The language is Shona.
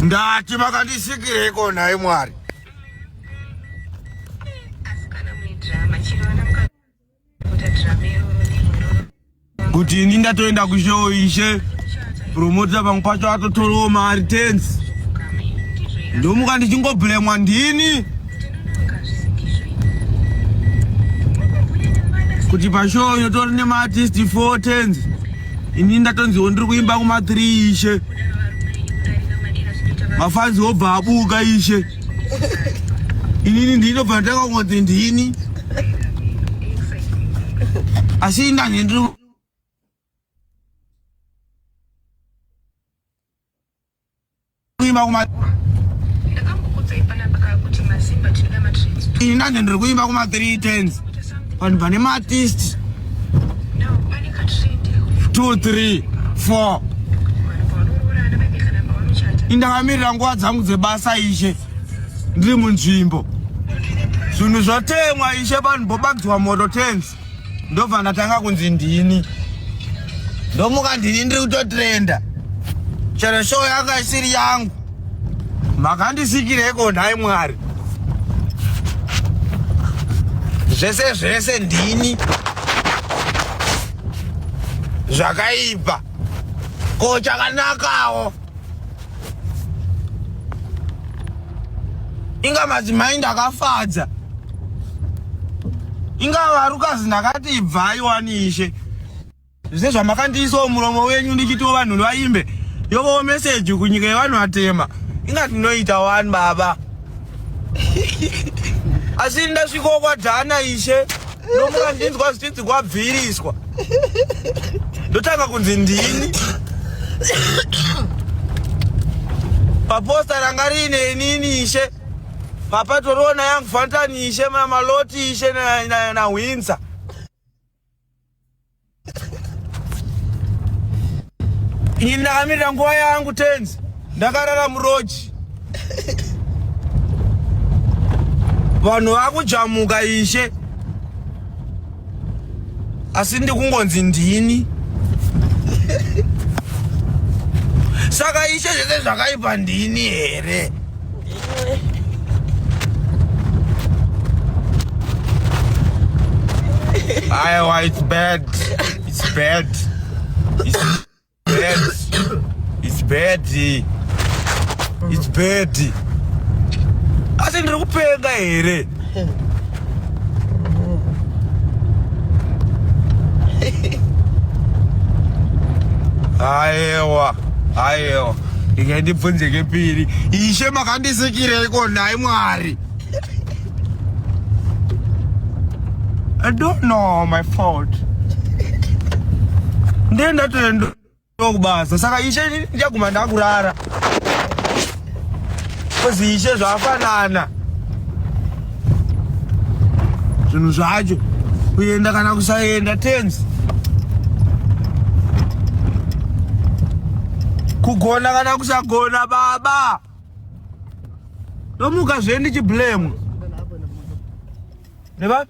Ndati makandisikireiko nhai Mwari? Kuti ini ndatoenda kushow ishe promota pamwe pacho atotorawo mari tens ndomuka ndichingoblemwa ndini kuti pashow inotori nemaartist 4 tens ini ndatonziwo ndiri kuimba kuma 3 ishe mafanzi obva abuka ishe inini ndinobva ndatanga kungonzi ndini asi ndani ndiri kuimba kuma ini ndanje ndiri kuimba kuma 3 tens vanhu vane maartist 2 3 4 indakamirira nguva dzangu dzebasa ishe ndiri munzvimbo zvinhu zvatemwa ishe vanhu bobagidzwa moto tens ndobva ndatanga kunzi ndini ndomuka ndini ndiri kutotrenda chero show yanga isiri yangu makandisikireiko nhai mwari zvese zvese ndini zvakaipa ko chakanakawo inga madzimai ndakafadza inga varukazi ndakati ibvai wani ishe zvese zvamakandiisawo muromo wenyu ndichitiwo vanhu vaimbe yovawo meseji kunyika yevanhu vatema inga tinoita wani baba asi ndasvikawo kwadhana ishe ndomuka ndinzwa zvichinzi kwabviriswa ndotanga kunzi ndini paposta ranga riine inini ishe papa toriona yangu fantani ishe namaloti ishe nahwinza ini ndakamirira nguva yangu tenzi ndakarara muroji vanhu vakujamuka ishe asi ndikungonzi ndini saka ishe zvese zvakaipa ndini here Aiwa, it's bad. It's bad. It's bad. It's bad. It's bad. Asi ndiri kupenga here? Aiwa, aiwa. Ndinge ndibvunze kepiri. Ishe makandisikireiko nhai Mwari? I don't know my fault. Ndiye ndatoenda kubasa saka ishe inini ndichaguma ndakurara. Kozi ishe zvafanana. Zvinhu zvacho kuenda kana kusaenda tenzi. Kugona kana kusagona baba. Ndomuka zve ndichiblemwa. Neva?